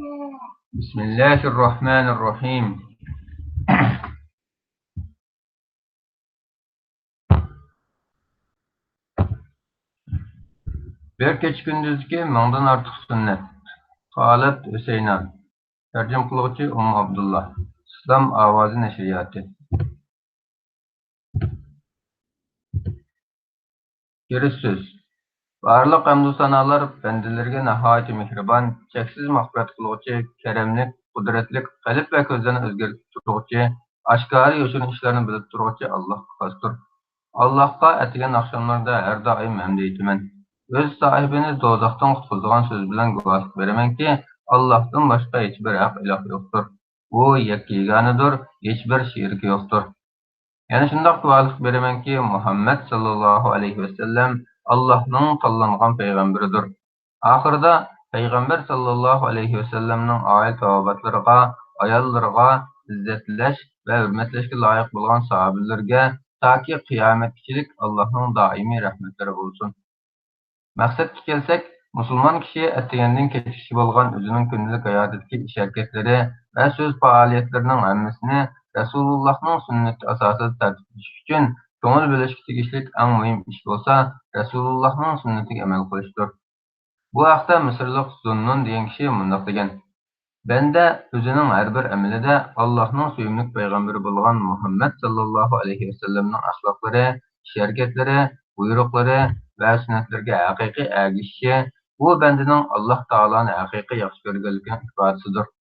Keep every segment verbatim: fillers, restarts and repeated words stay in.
بسم الله الرحمن الرحيم. بىر كېچە كۈندۈزدىكى مىڭدىن ئارتۇق سۈننەت. خالىد ھۈسەينان. تەرجىمە قىلغۇچى ئۇممۇ ئابدۇللا. ئىسلام ئاۋازى نەشرىياتى. كىرىش سۆز. بارلىق ھەمدۇ سانالار بەندىلىرىگە ناھايىتى مېھرىبان، چەكسىز مەغپىرەت قىلغۇچى، كەرەملىك، قۇدرەتلىك، قەلب ۋە كۆزلەرنى ئۆزگەرتىپ تۇرغۇچى، ئاشكارا يوشۇرۇن ئىشلارنى بىلىپ تۇرغۇچى ئاللاھقا خاستۇر. ئاللاھقا ئەتىگەن ئاخشاملاردا ھەر دائىم ھەمدە ئېيتىمەن. ئۆز ساھىبىنى دوزاختىن قۇتقۇزىدىغان سۆز بىلەن گۇۋاھلىق بېرىمەنكى، ئاللاھتىن باشقا ھېچبىر ھەق ئىلاھ يوقتۇر. ئۇ يەككە يېگانىدۇر، ھېچبىر شېرىكى يوقتۇر. يەنە شۇنداق گۇۋاھلىق بېرىمەنكى، مۇھەممەد ساللاللاھۇ ئەلەيھى ۋەسەللەم ئاللاھنىڭ تاللانغان پەيغەمبىرىدۇر. ئاخىرىدا پەيغەمبەر ساللاللاھۇ ئەلەيھى ۋەسەللەمنىڭ ئائىلە تاۋابىئاتلىرىغا، ئاياللىرىغا، ئىززەتلەش ۋە ھۆرمەتلەشكە لايىق بولغان ساھابىلىرىگە تاكى قىيامەتكىچىلىك ئاللاھنىڭ دائىمىي رەھمەتلىرى بولسۇن. مەقسەتكە كەلسەك، مۇسۇلمان كىشى ئەتىگەندىن كەچكىچە بولغان ئۆزىنىڭ كۈندىلىك ھاياتىدىكى ئىش-ھەرىكەتلىرى ۋە سۆز-پائالىيەتلىرىنىڭ ھەممىسىنى رەسۇلۇللاھنىڭ سۈننىتى ئاساسىدا تەرتىپلىشىش ئۈچۈن كۆڭۈل بۆلۈشكە تېگىشلىك ئەڭ مۇھىم ئىش بولسا، رەسۇلۇللاھنىڭ سۈننىتىگە ئەمەل قىلىشتۇر. بۇ ھەقتە مىسىرلىق زۇننۇن دېگەن كىشى مۇنداق دېگەن: بەندە ئۆزىنىڭ ھەر بىر ئەمىلىدە ئاللاھنىڭ سۆيۈملۈك پەيغەمبىرى بولغان مۇھەممەد ساللاللاھۇ ئەلەيھى ۋەسەللەمنىڭ ئەخلاقلىرى، ئىش-ھەرىكەتلىرى، بۇيرۇقلىرى ۋە سۈننەتلىرىگە ھەقىقىي ئەگىشىشى، بۇ بەندىنىڭ ئاللاھ تائالانى ھەقىقىي ياخشى كۆرگەنلىكىنىڭ ئىپادىسىدۇر.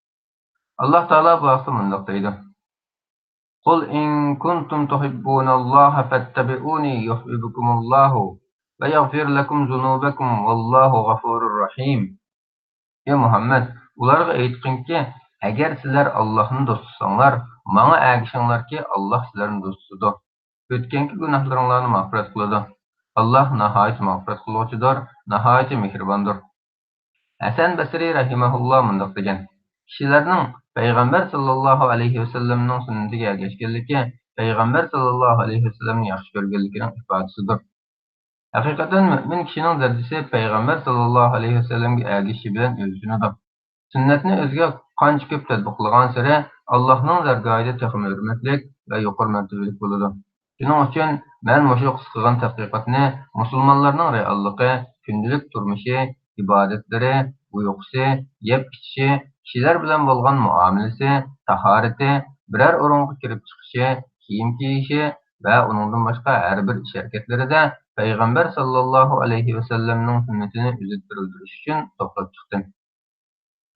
ئاللاھ تائالا بۇ ھەقتە مۇنداق دەيدۇ: قل إن كنتم تحبون الله فاتبعوني يحببكم الله ويغفر لكم ذنوبكم والله غفور رحيم. ئى مۇھەممەد، ئۇلارغا ئېيتقىنكى، ئەگەر سىلەر ئاللاھنى دوستلىساڭلار، ماڭا ئەگىشىڭلاركى، ئاللاھ سىلەرنى دوستلىدۇ. ئۆتكەنكى گۇناھلىرىڭلارنى مەغپىرەت قىلىدۇ. ئاللاھ ناھايىتى مەغپىرەت قىلغۇچىدۇر، ناھايىتى مېھرىباندۇر. ھەسەن بەسرى رەھىمەھۇللاھ مۇنداق دېگەن: كىشىلەرنىڭ پەيغەمبەر ساللاللاھۇ ئەلەيھى ۋەسەللەمنىڭ سۈننىتىگە ئەگەشكەنلىكى پەيغەمبەر ساللاللاھۇ ئەلەيھى ۋەسەللەمنى ياخشى كۆرگەنلىكىنىڭ ئىپادىسىدۇر. ھەقىقەتەن، مۆمىن كىشىنىڭ دەرىجىسى پەيغەمبەر ساللاللاھۇ ئەلەيھى ۋەسەللەمگە ئەگىشىشى بىلەن ئۆلچىنىدۇ. سۈننەتنى ئۆزىگە قانچە كۆپ تەتبىقلىغانسېرى، ئاللاھنىڭ دەرگاھىدا تېخىمۇ ھۆرمەتلىك ۋە يۇقىرى مەرتىۋىلىك بولىدۇ. شۇنىڭ ئۈچۈن مەن مۇشۇ قىسقىغىنە تەتقىقاتنى مۇسۇلمانلارنىڭ رېئاللىقى، كۈندىلىك تۇرمۇشى، ئىبادەتلىرى، ئۇيقۇسى، يەپ-ئىچىشى، كىشىلەر بىلەن بولغان مۇئامىلىسى، تاھارىتى، بىرەر ئورۇنغا كىرىپ چىقىشى، كىيىم كىيىشى ۋە ئۇنىڭدىن باشقا ھەر بىر ئىش-ھەرىكەتلىرىدە پەيغەمبەر ساللاللاھۇ ئەلەيھى ۋەسەللەمنىڭ سۈننىتىنى ئۆزى تىرىلدۈرۈش ئۈچۈن توپلاپ چىقتىم.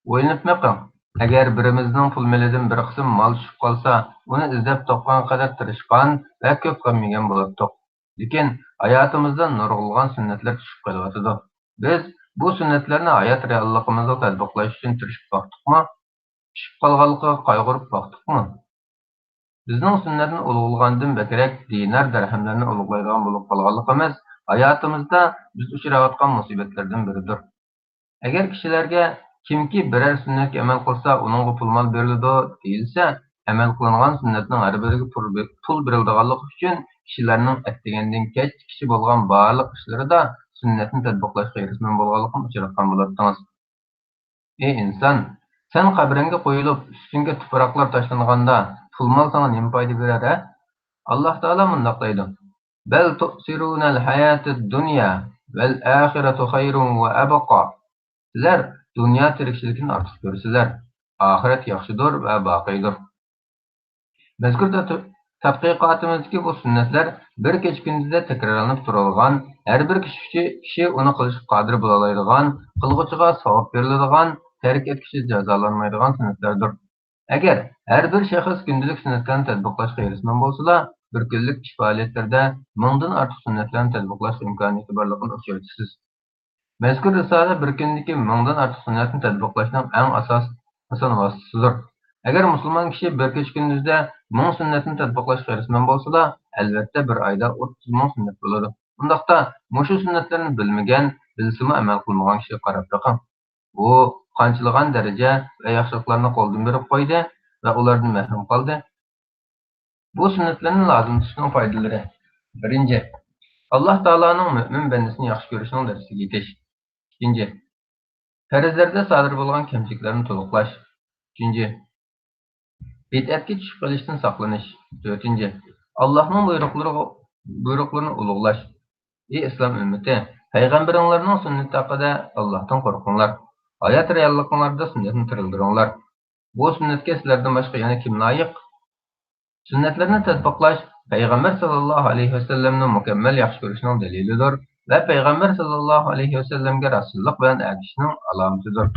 ئويلىنىپ بېقىڭ، ئەگەر بىرىمىزنىڭ پۇل مېلىدىن بىر قىسىم مال چۈشۈپ قالسا، ئۇنى ئىزدەپ تاپقان قەدەر تىرىشقان ۋە كۆپ غەم يېگەن بولاتتۇق. لېكىن ھاياتىمىزدا نۇرغۇنلىغان سۈننەتلەر چۈشۈپ قېلىۋاتىدۇ. بىز بۇ سۈننەتلەرنى ھايات رېئاللىقىمىزغا تەتبىقلاش ئۈچۈن تىرىشىپ باقتۇقمۇ؟ چۈشۈپ قالغانلىقىغا قايغۇرۇپ باقتۇقمۇ؟ بىزنىڭ سۈننەتنى ئۇلۇغلىغاندىن بەكرەك دىنار، دەرھەملەرنى ئۇلۇغلايدىغان بولۇپ قالغانلىقىمىز ھاياتىمىزدا بىز ئۇچراۋاتقان مۇسىبەتلەردىن بىرىدۇر. ئەگەر كىشىلەرگە كىمكى بىرەر سۈننەتكە ئەمەل قىلسا، ئۇنىڭغا پۇل مال بېرىلىدۇ دېيىلسە، ئەمەل قىلىنغان سۈننەتنىڭ ھەر بىرىگە پۇل بې-، پۇل بېرىلىدىغانلىقى ئۈچۈن كىشىلەرنىڭ ئەتىگەندىن كەچكىچە بولغان بارلىق ئىشلىرىدا سۈننەتنى تەتبىقلاشقا ھېرىسمەن بولغانلىقىنى ئۇچراتقان بولاتتىڭىز. ئى ئىنسان، سەن قەبرەڭگە قويۇلۇپ، ئۈستۈڭگە تۇپراقلار تاشلانغاندا، پۇل مال ساڭا نېمە پايدا بېرەر، ھە؟ ئاللاھ تائالا مۇنداق دەيدۇ: بل تؤثرون الحياة الدنيا والآخرة خير وأبقى. سىلەر دۇنيا تىرىكچىلىكىنى ئارتۇق كۆرىسىلەر، ئاخىرەت ياخشىدۇر ۋە باقىيدۇر. مەزكۇر تەت-، تەتقىقاتىمىزدىكى بۇ سۈننەتلەر بىر كېچە كۈندۈزدە تەكرارلىنىپ تۇرۇلغان، ھەر بىر كىشى، كىشى ئۇنى قىلىشقا قادىر بولالايدىغان، قىلغۇچىغا ساۋاب بېرىلىدىغان، تەرك ئەتكۈچى جازالانمايدىغان سۈننەتلەردۇر. ئەگەر ھەر بىر شەخس كۈندىلىك سۈننەتلەرنى تەتبىقلاشقا ھېرىسمەن بولسىلا، بىر كۈنلۈك ئىش پائالىيەتلىرىدە مىڭدىن ئارتۇق سۈننەتلەرنى تەتبىقلاشقا ئىمكانىيىتى بارلىقىنى ئۇچرىتىسىز. مەزكۇر رىسالە بىر كۈندىكى مىڭدىن ئارتۇق سۈننەتنى تەتبىقلاشنىڭ ئەڭ ئاساس، ئاسان ۋاسىتىسىدۇر. ئەگەر مۇسۇلمان كىشى بىر كېچە كۈندۈزدە مىڭ سۈننەتنى تەتبىقلاشقا ھېرىسمەن بولسىلا، ئەلۋەتتە بىر ئايدا ئوتتۇز مىڭ سۈننەت بولىدۇ. ئۇنداقتا مۇشۇ سۈننەتلەرنى بىلمىگەن، بىلسىمۇ ئەمەل قىلمىغان كىشىگە قاراپ بېقىڭ. ئۇ قانچىلىغان دەرىجە ۋە ياخشىلىقلارنى قولدىن بېرىپ قويدى ۋە ئۇلاردىن مەھرۇم قالدى. بۇ سۈننەتلەرنى لازىم تۇتۇشنىڭ پايدىلىرى. بىرىنچى، ئاللاھ تائالانىڭ مۆمىن بەندىسىنى ياخشى كۆرۈشىنىڭ دەرىجىسىگە يېتىش. ئىككىنچى، پەرزلەردە سادىر بولغان كەمچىلىكلەرنى تولۇقلاش. ئۈچىنچى، بىدئەتكە چۈشۈپ قېلىشتىن ساقلىنىش. تۆتىنچى، ئاللاھنىڭ بۇيرۇقلىرىغا، بۇيرۇقلىرىنى ئۇلۇغلاش. ئى ئىسلام ئۈممىتى، پەيغەمبىرىڭلارنىڭ سۈننىتى ھەققىدە ئاللاھتىن قورقۇڭلار. ھايات رېئاللىقىڭلاردا سۈننەتنى تىرىلدۈرۈڭلار. بۇ سۈننەتكە سىلەردىن باشقا يەنە كىم لايىق؟ سۈننەتلىرىنى تەتبىقلاش پەيغەمبەر ساللاللاھۇ ئەلەيھى ۋەسەللەمنى مۇكەممەل ياخشى كۆرۈشنىڭ دەلىلىدۇر ۋە پەيغەمبەر ساللاللاھۇ ئەلەيھى ۋەسەللەمگە راستچىللىق بىلەن ئەگىشىشنىڭ ئالامىتىدۇر.